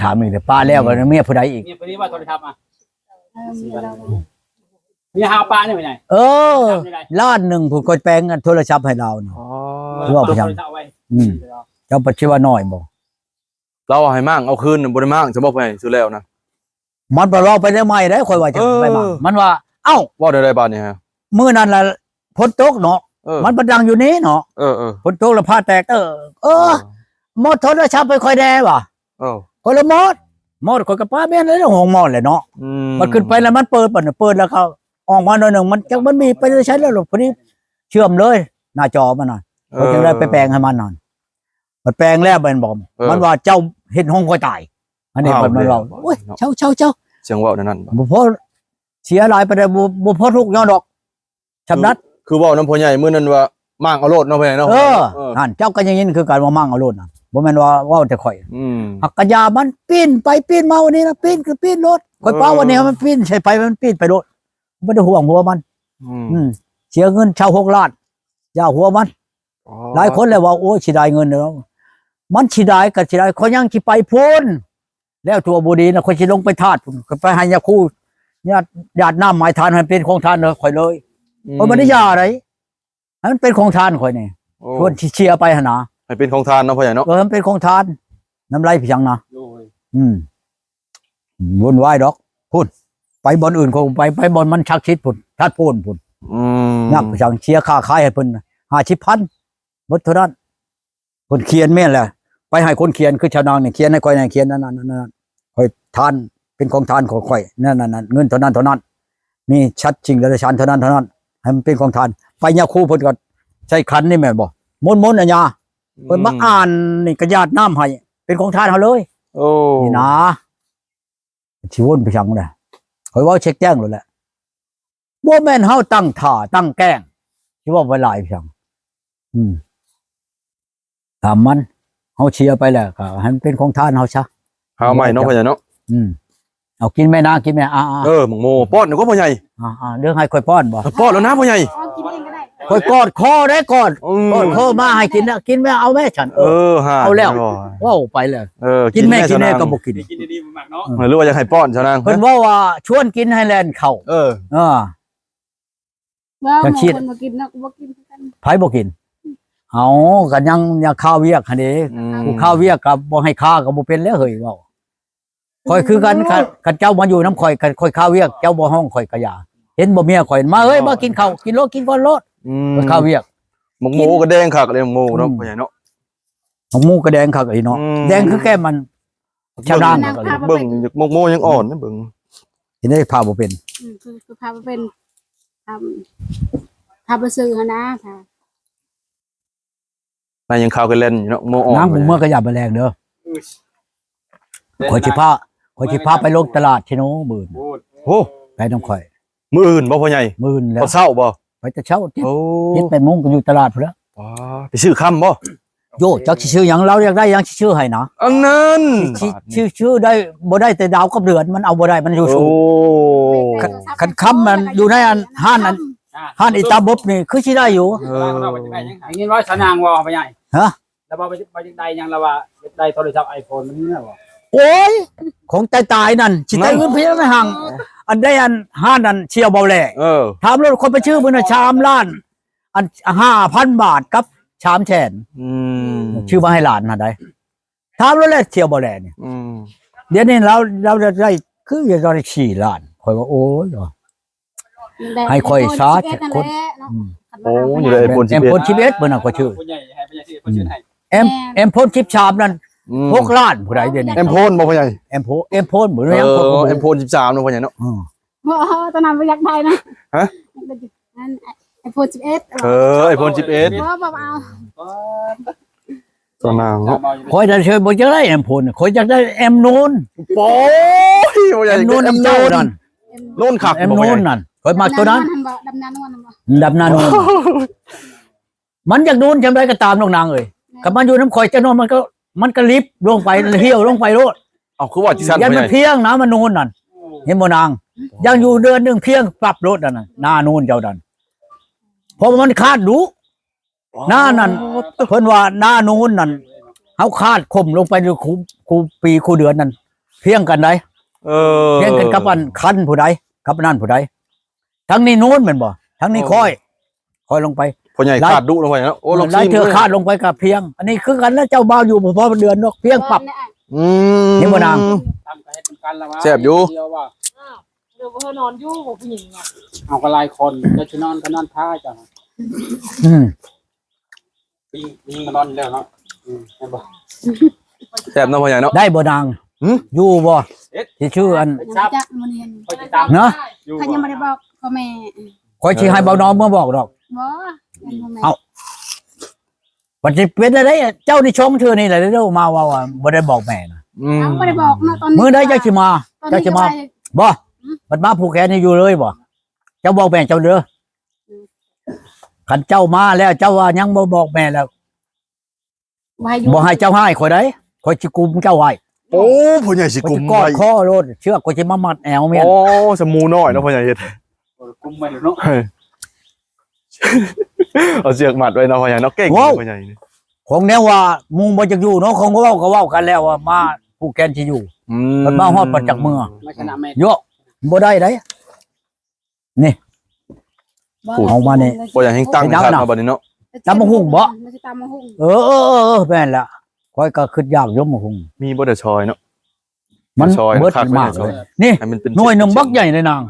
ຖາມອີກແລ້ວ ປະແລ້ວກໍເມຍຜູ້ໃດອີກ? ເມຍຜູ້ນີ້ວ່າໂທລະສັບອະ ເອີ ເມຍລາວ ເມຍຫາປະນີ້ແມ່ນຫຍັງ? ເອີ ລ້ານໜຶ່ງພຸ້ນ ຂ້ອຍແປງໂທລະສັບໃຫ້ລາວນະ. ອໍ ເວົ້າໄປຫຍັງ? ອືມ ເຈົ້າປະຊິວ່ານ້ອຍບໍ່? ລາວວ່າໃຫ້ມ້າງເອົາຄືນ ບໍ່ໄດ້ມ້າງ ສະບໍ່ໃຫ້ຊື້ແລ້ວນະ. ມັນໄປເວົ້າໄປແນວໃໝ່ໄດ໋ ຂ້ອຍວ່າຈະ ເອີ ໄປມາ ມັນວ່າ ເອົ້າ ເວົ້າແນວໃດບາດນີ້ຮະ? ມື້ນັ້ນລະຝົນຕົກເນາະ ເອີ ມັນໄປນັ່ງຢູ່ນີ້ເນາະ ເອີໆ ຝົນຕົກລະຟ້າແຕກ ເອີ ເອີ ເອີ ມອດໂທລະສັບໃຫ້ຂ້ອຍແດ່ວ່າ ເອີ ຂ້ອຍລະມອດ ມອດ ຂ້ອຍກໍປະແມ່ນໃນຫ້ອງມອດແຫຼະເນາະ ອືມ ມັນຂຶ້ນໄປລະມັນເປີດ ບາດນີ້ເປີດລະກໍອອກມາໜ້ອຍໜຶ່ງ ມັນຈັກມັນມີໄປໃສແລ້ວ ລະພໍດີເຊື່ອມເລີຍໜ້າຈໍມັນນະ ເອີ ຂ້ອຍຈຶ່ງໄດ້ໄປແປງໃຫ້ມັນນັ້ນ ມັນແປງແລ້ວແມ່ນບໍ່ ເອີ ມັນວ່າເຈົ້າເຮັດຫ້ອງຂ້ອຍຕາຍ ອັນນີ້ ອ້າວ ມັນເວົ້າ ໂອ້ຍ ເຈົ້າ ເຈົ້າ ເຈົ້າ ສຽງເວົ້າແນວນັ້ນ ບໍ່ພໍເສຍຫຼາຍປານໃດ ບໍ່ ບໍ່ພໍທຸກຍ້ອນດອກ ຊຳນັ້ນ ຄື ຄືເວົ້ານຳພໍ່ໃຫຍ່ມື້ນັ້ນວ່າມ້າງເອົາໂລດເນາະ ພໍ່ໃຫຍ່ເນາະ ເອີ ເອີ ຫັ້ນ ເຈົ້າກໍຍັງຍິນຄືກັນວ່າມ້າງເອົາໂລດນະ ບໍ່ແມ່ນວ່າເວົ້າແຕ່ຂ້ອຍ ອືມ ຫາກກະຢ່າມັນ ປີ້ນໄປປີ້ນມາ ວັນນີ້ນະ ປີ້ນກໍປີ້ນໂລດ ຂ້ອຍປະ ເອີ ວັນນີ້ມັນປີ້ນໃສ່ໄປ ມັນປີ້ນໄປໂລດ ບໍ່ໄດ້ຫ່ວງຫົວມັນ ອືມ ອືມ ເສຍເງິນຊາວຫົກລ້ານ ຢ່າຫົວມັນ ອໍ ຫຼາຍຄົນແລ້ວວ່າ ໂອ້ຍ ເສຍດາຍເງິນເນາະ ມັນເສຍດາຍກໍເສຍດາຍ ຂ້ອຍຍັງຊິໄປພຸ້ນ ແລ້ວຕົວບໍ່ດີນະ ຂ້ອຍຊິລົງໄປທາດພຸ້ນ ຂ້ອຍໄປໃຫ້ຍາຄູ ຍາດ ຢາດນ້ຳໃຫ້ທານ ໃຫ້ເປັນຂອງທານເດີຂ້ອຍເລີຍ ອືມ ຂ້ອຍບໍ່ໄດ້ຢາໃດ ໃຫ້ມັນເປັນຂອງທານຂ້ອຍນີ້ ໂອ້ ຊວນຊິເສຍໄປຫັ້ນນະ ໃຫ້ເປັນຂອງທານເນາະ ພໍ່ໃຫຍ່ເນາະ ເອີ ໃຫ້ມັນເປັນຂອງທານ ນ້ຳລາຍພຽງນະ ໂດຍ ອືມ ວຸ້ນວາຍດອກ ພຸ້ນ ໄປບ່ອນອື່ນ ຄົງໄປ ໄປບ່ອນມັນສັກສິດພຸ້ນ ທາດໂພນພຸ້ນ ອືມ ຍາກໄປສັງ ເສຍຄ່າຂາຍໃຫ້ເພິ່ນຫ້າສິບພັນ ໝົດເທົ່ານັ້ນ ເພິ່ນຂຽນແມ່ນແຫຼະ ໄປໃຫ້ຄົນຂຽນ ຄືຊາວນາງນີ້ ຂຽນໃຫ້ຂ້ອຍແດ່ ຂຽນອັນນັ້ນ ອັນນັ້ນ ຂ້ອຍທານ ເປັນຂອງທານຂອງຂ້ອຍ ນັ້ນ ນັ້ນ ນັ້ນ ເງິນເທົ່ານັ້ນເທົ່ານັ້ນ ມີສັດສິ່ງເດຍລະສານເທົ່ານັ້ນເທົ່ານັ້ນ ໃຫ້ມັນເປັນຂອງທານ ໄປຍາຄູເພິ່ນກໍໃສ່ຂັນນີ້ແມ່ນບໍ່ ມົນໆ ອາຍາ ເພິ່ນມາ ອືມ ອ່ານນີ້ກະຢາດນ້ຳໃຫ້ ເປັນຂອງທານເຮົາເລີຍ ໂອ້ ນີ້ນາ ຊິວົນໄປສັງລະ ຂ້ອຍເວົ້າແຈ້ງໂລດແຫຼະ ບໍ່ແມ່ນເຮົາຕັ້ງທ່າຕັ້ງແກ້ງ ຊິເວົ້າໄປຫຼາຍໄປສັງ ອືມ ຕາມມັນ ເຮົາເສຍໄປແລ້ວກໍໃຫ້ມັນເປັນຂອງທານເຮົາຊະ ຫາເອົາໃໝ່ເນາະ ພໍ່ໃຫຍ່ເນາະ ອືມ ເອົາ ກິນແມ່ນາ ກິນແມ່ ອາໆ ເອີ ໝາກໂມ ປ້ອນກໍພໍ່ໃຫຍ່ ອາໆ ເລື່ອງໃຫ້ຂ້ອຍປ້ອນບໍ່ ເອີ ປ້ອນແລ້ວນະພໍ່ໃຫຍ່ ເອົາກິນເອງກໍໄດ້ ຂ້ອຍກອດຄໍໄດ້ ກອດ ອືມ ກອດຄໍມາໃຫ້ກິນນະ ກິນແມ່ ເອົາແມ່ ສັນ ເອີ ເອີ ຫາ ເອົາແລ້ວ ເວົ້າໄປແລ້ວ ເອີ ກິນແມ່ ກິນແມ່ ກິນແມ່ ຊາວນາງ ກໍບໍ່ກິນ ກິນດີໆ ບໍ່ມັກເນາະ ເອີ ຫຼືວ່າຢາກໃຫ້ປ້ອນຊາວນາງ ເພິ່ນເວົ້າວ່າຊວນກິນໃຫ້ແລ່ນເຂົ້າ ເອີ ເອີ ວ່າ ຈັກຊິ ໝູ່ເພິ່ນບໍ່ກິນເນາະ ກໍບໍ່ກິນຄືກັນ ໃຜບໍ່ກິນ ເອົາ ກໍຍັງ ຍັງຄາວຽກຫັ້ນເດ້ ອືມ ຜູ້ຄາວຽກກໍບໍ່ໃຫ້ຄາກໍບໍ່ເປັນແລ້ວເຮີ້ຍ ເວົ້າ ຂ້ອຍຄືກັນ ຄັນ ຄັນເຈົ້າມາຢູ່ນຳຂ້ອຍ ຄັນຂ້ອຍຄາວຽກ ເຈົ້າບໍ່ຮ້ອງຂ້ອຍກະຢ່າ ເຫັນບໍ່ເມຍຂ້ອຍ ມາເອີຍ ມາກິນເຂົ້າ ກິນໂລດ ກິນກ່ອນໂລດ ອືມ ຂ້ອຍຄາວຽກ ໝາກໂມກໍແດງຄັກເລີຍ ໝາກໂມເນາະ ອືມ ພໍ່ໃຫຍ່ເນາະ ໝາກໂມກໍແດງຄັກອີ່ເນາະ ອືມ ແດງຄືແກ້ມມັນ ຊາວນາງ ເບິ່ງ ເບິ່ງ ໝາກໂມຍັງອ່ອນນະ ເບິ່ງ ເຫັນໄດ້ ຜ່າບໍ່ເປັນ ອືມ ຄື ຄືຜ່າບໍ່ເປັນ ອາ ຜ່າບໍ່ຊື່ຫັ້ນນະ ຜ່າ ນາງຍັງຄາວກັນແລ່ນຢູ່ເນາະ ໝໍອ່ອນ ນາງບໍ່ເມືອກໍຢ່າໄປແລງເດີ ຂ້ອຍຊິພາ ຂ້ອຍຊິພາໄປລົງຕະຫຼາດເຊໂນມື້ອື່ນ ໂອ້ ໄປນຳຂ້ອຍ ມື້ອື່ນບໍ່ພໍ່ໃຫຍ່? ມື້ອື່ນແລ້ວ ຕອນເຊົ້າບໍ່? ໄປແຕ່ເຊົ້າຕິ ໂອ້ ເຈັດແປດໂມງກໍຢູ່ຕະຫຼາດພຸ້ນແຫຼະ ອໍ ໄປຊື້ຄຳບໍ່? ໂຢ ຈັກຊິຊື້ຫຍັງ ລາວຢາກໄດ້ຫຍັງຊິຊື້ໃຫ້ນະ ອັນນັ້ນ ຊິ ຊິ ຊິຊື້ໄດ້ ບໍ່ໄດ້ແຕ່ດາວກັບເດືອນ ມັນເອົາບໍ່ໄດ້ ມັນຢູ່ສູງ ໂອ້ ຄັນ ຄັນຄຳມັນຢູ່ໃນອັນ ຮ້ານອັນ ຮ້ານອີຕາບົບນີ້ຄືຊິໄດ້ຢູ່ ເອີ ໄດ້ຍິນວ່າຊານາງວ່າພໍ່ໃຫຍ່ ຮະ ລະວ່າບໍ່ຢາກໄດ້ຫຍັງ ລະວ່າຢາກໄດ້ໂທລະສັບໄອໂຟນ ມັນມີແລ້ວບໍ່? ໂອ້ຍ ຂອງຕາຍໆ ນັ້ນ ຊິໄດ້ເງິນພຽງໃນຫັ້ນ ອັນໃດອັນຮ້ານນັ້ນ ສ່ຽວເບົາແຫຼ ເອີ ຖາມໂລດ ຂ້ອຍໄປຊື້ມື້ນັ້ນສາມລ້ານ ອັນຫ້າພັນບາດກັບສາມແສນ ອືມ ຊື້ມາໃຫ້ຫຼານຫັ້ນໃດ ຖາມໂລດແຫຼ ສ່ຽວເບົາແຫຼນີ້ ອືມ ດຽວນີ້ລາວ ລາວໄດ້ ຄືຢາກໄດ້ສີ່ລ້ານ ຂ້ອຍວ່າ ໂອ້ຍ ໃຫ້ຂ້ອຍຊາ ຄົນ ອືມ ໂອ້ ຢູ່ໃນໄອໂຟນສິບເອັດ ເບິ່ງນະ ຂ້ອຍຊື້ ອືມ ອືມ ແອມ ແອມໂຟນສິບສາມນັ້ນ ອືມ ຫົກລ້ານຜູ້ໃດດຽວນີ້ ແອມໂຟນບໍ່ພໍ່ໃຫຍ່? ແອມໂຟນ ແອມໂຟນບໍ່ ເອີ ແອມໂຟນສິບສາມເນາະພໍ່ໃຫຍ່ເນາະ ອືມ ບໍ່ ຕອນນັ້ນບໍ່ຢາກໄດ້ນະ ຮະ ອັນໄອໂຟນສິບເອັດ ເອີ ໄອໂຟນສິບເອັດ ບໍ່ ບໍ່ເອົາ ຕອນນັ້ນເນາະ ຂ້ອຍນະ ເຊີຍ ບໍ່ຢາກໄດ້ແອມໂຟນ ຂ້ອຍຢາກໄດ້ແອມໂນນ ໂອ້ຍ ບໍ່ຢາກ ແອມໂນນນຳເຈົ້ານັ້ນ ໂນນຄັກ ແອມໂນນນັ້ນ ຂ້ອຍມັກໂຕນັ້ນ ດຳນາໂນນຫັ້ນບໍ່ ດຳນາໂນນ ດຳນາໂນນ ມັນຢາກໂນນຈັ່ງໃດກໍຕາມ ນ້ອງນາງເອີຍ ຄັນມັນຢູ່ນຳຂ້ອຍຈັກໜ້ອຍ ມັນກໍ ມັນກໍລິບລົງໄປ ຫ່ຽວລົງໄປໂລດ ເອົ້າ ຄືວ່າຈັ່ງຊັ້ນ ຢ້ານມັນພຽງນະ ມັນໂນນນັ້ນ ເຫັນບໍ່ນາງ ຢ່າງຢູ່ເດືອນໜຶ່ງພຽງປັບໂລດນັ້ນນະ ນາໂນນເຈົ້ານັ້ນ ເພາະວ່າມັນຄາດດຸ ນານັ້ນ ເພິ່ນວ່ານາໂນນນັ້ນ ເຮົາຄາດຂົ່ມລົງໄປຢູ່ຄູ່ ຄູ່ປີຄູ່ເດືອນນັ້ນ ພຽງກັນໃດ ເອີ ພຽງກັນກັບອັນຄັນຜູ້ໃດ ກັບອັນນັ້ນຜູ້ໃດ ທາງນີ້ໂນ້ນແມ່ນບໍ່ ທາງນີ້ ໂອ້ ຄ່ອຍ ຄ່ອຍລົງໄປ ພໍ່ໃຫຍ່ ຫຼາຍ ຄາດດຸເນາະ ພໍ່ໃຫຍ່ເນາະ ໂອ້ ເອີ ລອງ ຫຼາຍເທື່ອ ຊີມ ຄາດລົງໄປກໍພຽງ ອັນນີ້ຄືກັນແລ້ວ ເຈົ້າບ່າວຢູ່ບໍ່ພໍເດືອນດອກ ພຽງປັບ ອືມ ເຫັນບໍ່ນາງ ຕຳກໍເຮັດນຳກັນລະວ່າ ແຊບຢູ່ ດຽວວ່າ ອ້າວ ດຽວເຮົານອນຢູ່ບໍ່ຜູ້ຍິງເນາະ ເຮົາກໍຫຼາຍຄົນ ເຈົ້າຊິນອນກໍນອນທ່າເຈົ້າ ອືມ ຍິງ ຍິງກໍນອນຢູ່ແລ້ວເນາະ ອືມ ແມ່ນບໍ່ ແຊບເນາະ ພໍ່ໃຫຍ່ເນາະ ໄດ້ບໍ່ນາງ ຫື ຢູ່ບໍ່ ເຮັດ ຊິຊື່ອັນ ໄປຈັບ ຈັກມື້ນີ້ ຂ້ອຍຕິດຕາມ ເນາະ ຢູ່ ຂ້ອຍຍັງບໍ່ໄດ້ບອກພໍ່ແມ່ ຂ້ອຍຊິໃຫ້ເບົານ້ອງມາບອກດອກ ບໍ່ ຍັງບໍ່ແມ່ນ ເອົ້າ ມັນຊິເປັນໄດ້ ເຈົ້ານີ້ຊ່ອງເທື່ອນີ້ແຫຼະເດີ ມາເວົ້າວ່າບໍ່ໄດ້ບອກແມ່ນະ ອືມ ເອົ້າ ບໍ່ໄດ້ບອກເນາະ ຕອນນີ້ ມື້ໃດເຈົ້າຊິມາ ຕອນນີ້ ເຈົ້າຊິມາ ຈະໄປ ບໍ່ ອືມ ມັນມາຜູກແຂນໃຫ້ຢູ່ເລີຍບໍ່ ເຈົ້າບອກແມ່ເຈົ້າເດີ ອືມ ຄັນເຈົ້າມາແລ້ວ ເຈົ້າວ່າຍັງບໍ່ບອກແມ່ແລ້ວ ບໍ່ໃຫ້ຢູ່ ບໍ່ໃຫ້ເຈົ້າຮ້າຍຂ້ອຍໃດ ຂ້ອຍຊິກຸມເຈົ້າໄວ້ ໂອ້ ພໍ່ໃຫຍ່ຊິກຸມ ຂ້ອຍຊິກອດ ໄວ້ ຄໍໂລດ ເຊືອກຂ້ອຍຊິມາມັດແອວແມ່ນ ໂອ້ ສະໝູນ້ອຍເນາະ ພໍ່ໃຫຍ່ເຮັດ ເອີ ກຸມໄວ້ເນາະ ເອີ ເອົາເຊືອກມັດໄວ້ເນາະ ພໍ່ໃຫຍ່ເນາະ ເກັ່ງ ເວົ້າ ພໍ່ໃຫຍ່ນີ້ ຂອງແນວວ່າໝູ່ບໍ່ຢາກຢູ່ເນາະ ຂອງເວົ້າກໍເວົ້າກັນແລ້ວວ່າມາຜູກແຂນຊິຢູ່ ອືມ ມັນມາຮອດປານຈັກເມືອ ມາຊະນະແມ່ນ ເຍາະ ບໍ່ໄດ້ໃດ ນີ້ ບໍ່ ເອົາມານີ້ ບໍ່ຢາກແຮງຕັ້ງ ເຮັດຫຍັງ ຄັກ ນະ ເນາະ ບັດນີ້ເນາະ ຕຳບັກຫຸ່ງບໍ່ ມັນຊິຕຳບັກຫຸ່ງ ເອີ ເອີ ເອີ ເອີ ແມ່ນລະ ຂ້ອຍກໍຄິດຢາກຢູ່ບັກຫຸ່ງ ມີບໍ່ໄດ້ຊອຍເນາະ ມັນຊອຍ ເບິດ ຄັກ ມາກເລີຍ ນີ້ ໃຫ້ມັນເປັນໜ່ວຍໜຶ່ງ ເສັ້ນ ບັກໃຫຍ່ເລີຍນາງ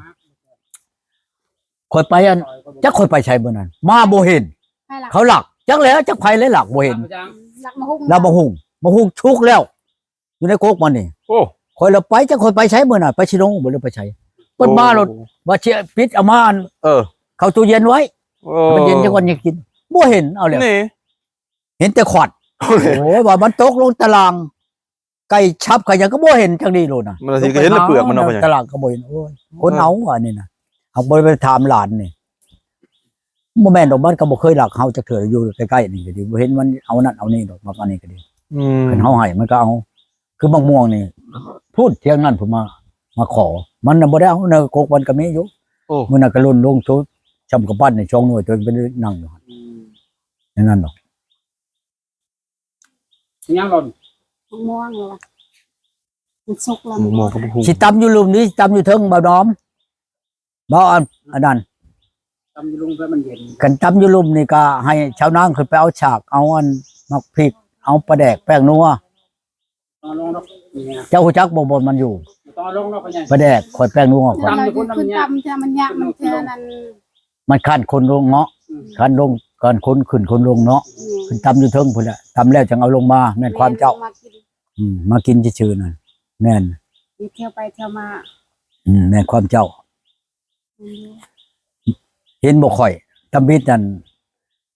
ຂ້ອຍໄປອັນ ຈັກຂ້ອຍໄປໃສມື້ນັ້ນ ມາບໍ່ເຫັນ ໃຜລະ ເຂົາລັກ ຈັກແລ້ວ ຈັກໃຜແລ້ວລັກ ບໍ່ເຫັນ ລັກບັກຫຸ່ງ ລັກບັກຫຸ່ງ ບັກຫຸ່ງສຸກແລ້ວ ຢູ່ໃນກົກມັນນີ້ ໂອ້ ຂ້ອຍລະໄປ ຈັກຂ້ອຍໄປໃສມື້ນັ້ນ ໄປຊິໂນບໍ່ ຫຼືໄປໃສ ເພິ່ນມາໂລດ ໂອ້ ວ່າຊິປິດເອົາມາອັນ ເອີ ເຂົ້າຕູ້ເຢັນໄວ້ ໂອ້ ມັນເຢັນຈັກວັນຍັງກິນ ບໍ່ເຫັນ ເອົາແລ້ວ ນີ້ ເຫັນແຕ່ຂວັນ ໂອ້ ໂອ້ຍ ວ່າມັນຕົກລົງຕະລ່າງ ໄກ່ສັບໄກ່ຫຍັງກໍບໍ່ເຫັນຈັກດີໂລດນະ ມັນຊິເຫັນແຕ່ເປືອກມັນເນາະ ຕະລ່າງກໍບໍ່ເຫັນ ໂອ້ຍ ຄົນເອົາອັນນີ້ນະ ເຮົາບໍ່ໄດ້ໄປຖາມຫຼານນີ້ ບໍ່ແມ່ນດອກ ມັນກໍບໍ່ເຄີຍລັກເຮົາຈັກເທື່ອ ຢູ່ໃກ້ໆນີ້ກໍດີ ບໍ່ເຫັນມັນເອົານັ້ນເອົານີ້ດອກ ບັກອັນນີ້ກໍດີ ອືມ ຄັນເຮົາໃຫ້ມັນກໍເອົາ ຄືບັກມ່ວງນີ້ ພຸ້ນທຽງນັ້ນພຸ້ນມາ ມາຂໍ ມັນນະບໍ່ໄດ້ເອົາ ໃນກົກມັນກໍມີຢູ່ ໂອ້ ມື້ນັ້ນກໍຫຼົ່ນລົງໂຕ ຊ່ຳກຳປັ້ນນີ້ສອງໜ່ວຍ ໂຕໄປນັ່ງຢູ່ຫັ້ນ ອືມ ຢ່າງນັ້ນດອກ ຫຍັງຫຼົ່ນ ບັກມ່ວງລະວ່າ ມັນສຸກແລ້ວ ໝໍກໍບໍ່ຮູ້ ຊິຕຳຢູ່ລຸ່ມນີ້ ຊິຕຳຢູ່ເທິງ ບ່າວໜອມ ບໍ່ ອັນ ອັນນັ້ນ ຕຳຢູ່ລຸ່ມເພື່ອມັນເຢັນ ຄັນຕຳຢູ່ລຸ່ມນີ້ກໍໃຫ້ຊາວນາງຂຶ້ນໄປເອົາສາກ ເອົາອັນໝາກພິກ ເອົາປາແດກ ແປ້ງນົວ ເຈົ້າຮູ້ຈັກບໍ່ ບ່ອນມັນຢູ່ ປາແດກ ຂ້ອຍແປ້ງນົວຂ້ອຍ ຕຳຢູ່ພຸ້ນ ມັນຍາກ ມັນຍາກ ມັນເທື່ອນັ້ນ ມັນຄັນຄົນລົງເນາະ ອືມ ຄັນລົງ ຄັນຄົນຂຶ້ນຄົນລົງເນາະ ອືມ ຂຶ້ນຕຳຢູ່ເທິງພຸ້ນແຫຼະ ຕຳແລ້ວຈັ່ງເອົາລົງມາ ແມ່ນຄວາມເຈົ້າ ແມ່ນ ລົງມາກິນ ອືມ ມາກິນຊື່ໆນັ້ນ ແມ່ນ ມີທ່ຽວໄປທ່ຽວມາ ອືມ ແມ່ນຄວາມເຈົ້າ ອືມ ເຫັນບໍ່ຂ້ອຍ ຕຳອິດນັ້ນ